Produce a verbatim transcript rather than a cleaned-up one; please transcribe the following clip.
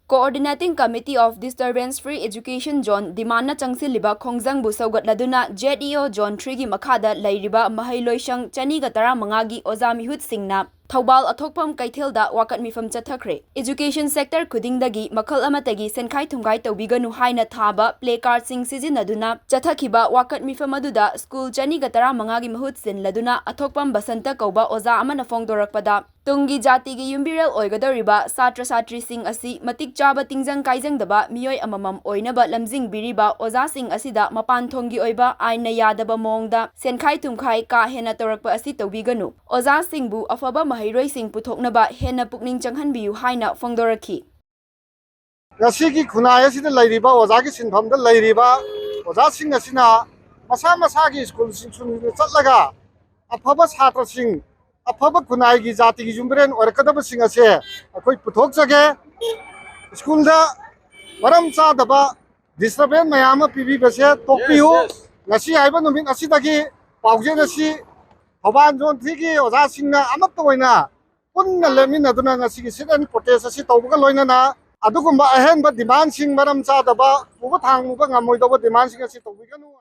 Coordinating Committee of Disturbance Free Education Zone, ꯗꯤꯃꯥꯟꯅ ꯆꯪꯁꯤꯜꯂꯤꯕ ꯈꯣꯡꯖꯪꯕꯨ ꯁꯧꯒꯠꯂꯗꯨꯅ, ꯖꯦꯗ ꯏ ꯑꯣ ꯖꯣꯟ ꯊ꯭ꯔꯤꯒꯤ ꯃꯈꯥꯗ ꯂꯩꯔꯤꯕ ꯃꯍꯩꯂꯣꯏꯁꯪ ꯆꯅꯤꯒ ꯇꯔꯥꯃꯉꯥꯒꯤ ꯑꯣꯖꯥ ꯃꯤꯍꯨꯠꯁꯤꯡꯅ ꯊꯧꯕꯥꯜ ꯑꯊꯣꯛꯐꯝ ꯀꯩꯊꯦꯜꯗ ꯋꯥꯀꯠ ꯃꯤꯐꯝ ꯆꯠꯊꯈ꯭ꯔꯦ꯫ Education sector ꯈꯨꯗꯤꯡꯗꯒꯤ ꯃꯈꯜ ꯑꯃꯠꯇꯒꯤ ꯁꯦꯟꯈꯥꯏ ꯊꯨꯝꯈꯥꯏ ꯇꯧꯕꯤꯒꯅꯨ ꯍꯥꯏꯅ ꯊꯥꯕ placardꯁꯤꯡ ꯁꯤꯖꯤꯟꯅꯗꯨꯅ ꯆꯠꯊꯈꯤꯕ ꯋꯥꯀꯠ ꯃꯤꯐꯝ ꯑꯗꯨꯗ ꯁ꯭ꯀꯨꯜ ꯆꯅꯤꯒ ꯇꯔꯥꯃꯉꯥꯒꯤ ꯃꯍꯨꯠ ꯁꯤꯜꯂꯗꯨꯅ ꯑꯊꯣꯛꯄꯝ ꯕꯁꯟꯇ ꯀꯧꯕ ꯑꯣꯖꯥ ꯑꯃꯅ ꯐꯣꯡꯗꯣꯔꯛꯄꯗ, ꯇꯨꯡꯒꯤ ꯖꯥꯇꯤꯒꯤ ꯌꯨꯝꯕꯤꯔꯦꯜ ꯑꯣꯏꯒꯗꯧꯔꯤꯕ ꯁꯥꯇ꯭ꯔ ꯁꯥꯇ꯭ꯔꯤꯁꯤꯡ ꯑꯁꯤ ꯃꯇꯤꯛ ꯆꯥꯕ ꯇꯤꯡꯖꯪ ꯀꯥꯏꯖꯪꯗꯕ ꯃꯤꯑꯣꯏ ꯑꯃꯃꯝ ꯑꯣꯏꯅꯕ ꯂꯝꯖꯤꯡꯕꯤꯔꯤꯕ ꯑꯣꯖꯥꯁꯤꯡ ꯑꯁꯤꯗ ꯃꯄꯥꯟ ꯊꯣꯡꯒꯤ ꯑꯣꯏꯕ ꯑꯥꯏꯟꯅ ꯌꯥꯗꯕ ꯃꯑꯣꯡꯗ ꯁꯦꯟꯈꯥꯏ ꯊꯨꯝꯈꯥꯏ ꯀꯥ ꯍꯦꯟꯅ ꯇꯧꯔꯛꯄ ꯑꯁꯤ ꯇꯧꯕꯤꯒꯅꯨ꯫ ꯑꯣꯖꯥꯁꯤꯡꯕꯨ ꯑꯐꯕ ꯃꯍꯩꯔꯣꯏꯁꯤꯡ ꯄꯨꯊꯣꯛꯅꯕ ꯍꯦꯟꯅ ꯄꯨꯛꯅꯤꯡ ꯆꯪꯍꯟꯕꯤꯌꯨ ꯍꯥꯏꯅ ꯐꯣꯡꯗꯣꯔꯛꯈꯤ꯫ ꯉꯁꯤꯒꯤ ꯈꯨꯟꯅꯥꯏ ꯑꯁꯤꯗ ꯂꯩꯔꯤꯕ, ꯑꯣꯖꯥꯒꯤ ꯁꯤꯟꯐꯝꯗ ꯂꯩꯔꯤꯕ ꯑꯣꯖꯥꯁꯤꯡ ꯑꯁꯤꯅ ꯃꯁꯥ ꯃꯁꯥꯒꯤ ꯁ꯭ꯀꯨꯜꯁꯤꯡ ꯆꯠꯂꯒ ꯑꯐꯕ ꯁꯥꯇ꯭ꯔꯁꯤꯡ, ꯑꯐꯕ ꯈꯨꯟꯅꯥꯏꯒꯤ ꯖꯥꯇꯤꯒꯤ ꯌꯨꯝꯕꯤꯔꯦꯟ ꯑꯣꯏꯔꯛꯀꯗꯕꯁꯤꯡ ꯑꯁꯦ ꯑꯩꯈꯣꯏ ꯄꯨꯊꯣꯛꯆꯒꯦ꯫ ꯁ꯭ꯀꯨꯜꯗ ꯃꯔꯝ ꯆꯥꯗꯕ disturbance ꯃꯌꯥꯝ ꯑꯃ ꯄꯤꯕꯤꯕꯁꯦ ꯇꯣꯛꯄꯤꯌꯨ꯫ ꯉꯁꯤ ꯍꯥꯏꯕ ꯅꯨꯃꯤꯠ ꯑꯁꯤꯗꯒꯤ ꯄꯥꯎꯖꯦꯜ ꯑꯁꯤ ꯊꯧꯕꯥꯜ ꯖꯣꯟ ꯊ꯭ꯔꯤꯒꯤ ꯑꯣꯖꯥꯁꯤꯡꯅ ꯑꯃꯠꯇ ꯑꯣꯏꯅ ꯄꯨꯟꯅ ꯂꯦꯞꯃꯤꯟꯅꯗꯨꯅ ꯉꯁꯤꯒꯤ sit and protest ꯑꯁꯤ ꯇꯧꯕꯒ ꯂꯣꯏꯅꯅ ꯑꯗꯨꯒꯨꯝꯕ ꯑꯍꯦꯟꯕ demandꯁꯤꯡ, ꯃꯔꯝ ꯆꯥꯗꯕ, ꯄꯨꯕ ꯊꯥꯡꯕ ꯉꯝꯃꯣꯏꯗꯧꯕ demandꯁꯤꯡ ꯑꯁꯤ ꯇꯧꯕꯤꯒꯅꯨ꯫